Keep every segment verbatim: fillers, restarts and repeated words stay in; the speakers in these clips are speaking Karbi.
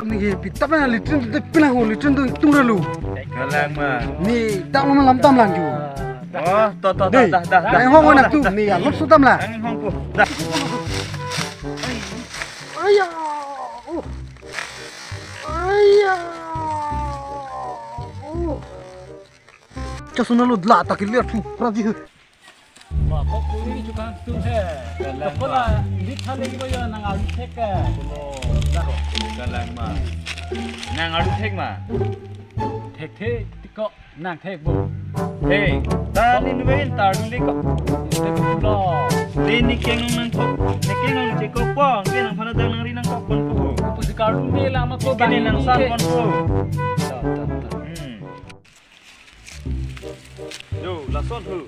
Neke pitap na latrine tu pinang ho, latrine tu tung ralu. Kalang ma. Ne dak ma lam tam lang ju. Oh, to, to, to, Dei, dah, dah, dah. Nang hong Oh, nak dah, tu, dah. Ne ya, lot sutam la. Nang hong po. Dah. Aya. Oh. Aya. Oh. Chasuna lo dla ta clear tu, raji. Ba, kok kuri chukang tu he. Kalang Kok la, ba. Lit thale ki ba ya nang alu thek ke. Kulo. Kalang ma. Nang alu thek ma. Thek thek, ti kok nang thek bo. Hey, ta ni nuwe ta alu le kok. Thek lo. Le ne keng nang kok. Ne keng nang che kok po. Ke nangphan adang nangri nangkok ponpo. Pusi kalu me la ma ko Ke ne bang nang ni san ke. Ponpo. Ta, ta, ta. Hmm. Yo, lason hu.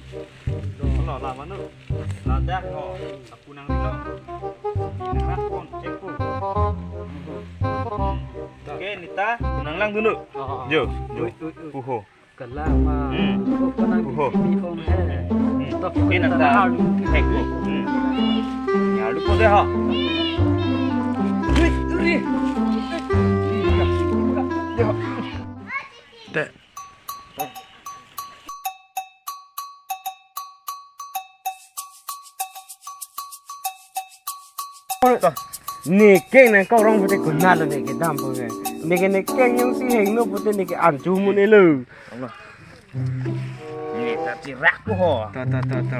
Lo, la mano. Ladak ho. Aku nangri lo. Nang rat pon, che kok. Ke ne ta, nang lang dulu. Oh, oh, oh. Yo, yo. Ui, ui, ui. Puho. Kalang ma. Hmm. Oh, penang Puho. Di ong he. Hmm. Tok Ke ne ta. Halu. Thek kok. Hmm. Ya, lu po de ha. Ui, ui. Yo. Te. Ne keng nangkok rong pute konat lo neke dampo ke. Neke ne keng jongsi hingno pute neke an chu mun-e lo. Ne ta chirak ko ho. To, to, to, to.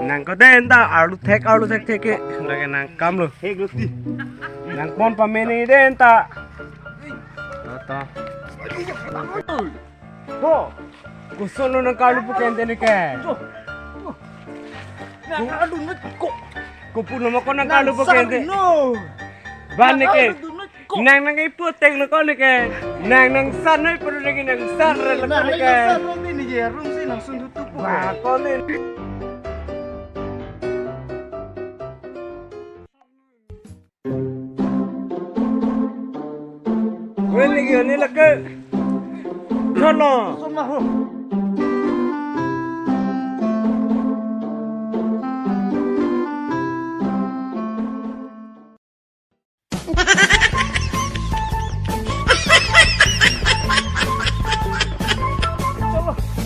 Nang ko den ta alu thek, alu thek thek ke. Lake nang kam lo. Hek lo ti. Nang pon pame ne den ta. To, to. Bo. Koson lo nang kalu puken te neke. Nang alu nut ko. Kopi lo ma ko nang kalu puken te. No. Ban neke. Nang nang ipu teng lo ko neke. Nang nang san noi puru neke nang san re lo ko neke. Nang san noi ni je rum si nang sun tutup. Ba ko ne. Wen lagi ni lake. Kono.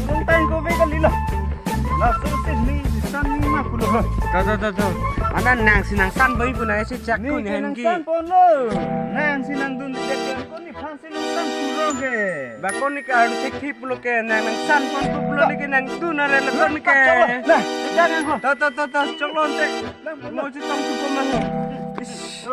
Nang tang ko be kali la. Laso si ne san ne ma pulo. Ta, ta, ta, ta. Ana nang si nang san bai pu na isi chak Ne tu ne ke hen nang ki. San pon lo. Nang si nang dun chak ko nephan si nang san puro ke. Ba ko ne ka alu thek thek pulo ke nang nang san pon pu pulo ne ke nang tu na re lo ko ne ke. Lah, jangan ho. Ta, ta, ta, ta, chok lo te. Mo chi tong tu ko ma ho. Ish.